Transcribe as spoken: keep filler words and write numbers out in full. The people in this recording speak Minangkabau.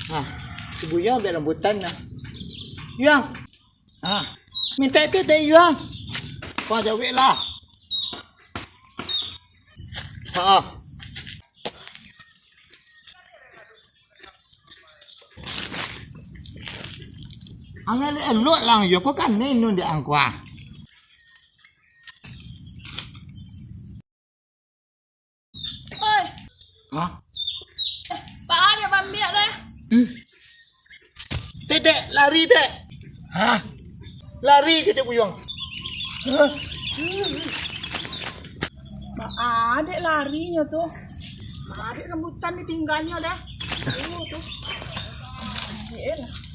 Nah, si Buyuang ambiak rambutan nah. Yuang. Ah, mintak teh dari Yuang. Kau jawek lah. Ha. Ang elok-elok lah, yo, kau kan nenun di angkuah. Oi. Hah? Pak Adek bambiak dah. Hmm. Tek, Tek, lari, Tek. Hah? Lari kecek Buyuang. Hah? Pak Adek larinyo tu. Pak Adek rambutan ditinggalnyo dah. Tuh, tuh. Adek lah.